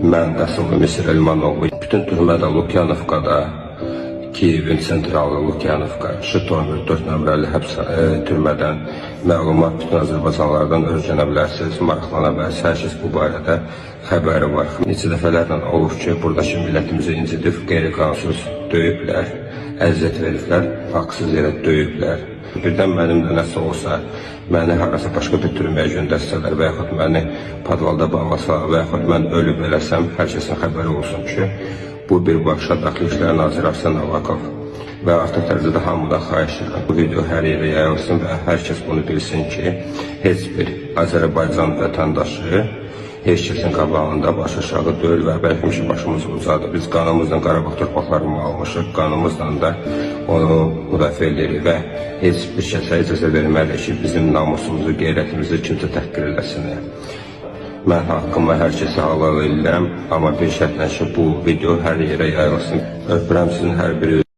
Mən Qasımlı Misir Elmanoğlu. Bütün türmədə Lukyanovkada, Kiyevin sentralı Lukyanovka, Şitomir 4 nömrəli həbs türmədən məlumat bütün Azərbaycanlılardan öyrənə bilərsiniz, maraqlana bilərsiniz. Hər kəs bu barədə xəbəri var. Neçə dəfələrlə olub ki, buradakı millətimizi incidib, qeyri-qanunsuz döyüblər, əziyyət veriblər, haqsız yerə döyüblər. Birdən mənimlə nəsə olsa, məni harasa başqa bir türməyə göndərsələr və yaxud məni podvalda bağlasalar və yaxud mən ölüb eləsəm, hər kəsin xəbəri olsun ki, bu birbaşa Daxili İşlər Naziri Arsen Avakov və artıq dərəcədə hamıdan xahiş edirəm. Bu video hər yerə yayılsın və hər kəs bunu bilsin ki, heç bir Azərbaycan vətəndaşı heç kəsin qabağında baş aşağı deyil və bəlkə həmişə başımız ucadır. Biz qanımızla Qarabağ torpaqlarını almışıq, qanımızla da onu müdafiə edirik və heç bir kəsə icazə verməliyik ki, bizim namusumuzu, qeyrətimizi kimsə təhqir eləsin. Mən haqqımı hər kəsə halal edirəm, amma bir şərtlə ki, bu video hər yerə yayılsın. Öpürəm sizin hər birinizi.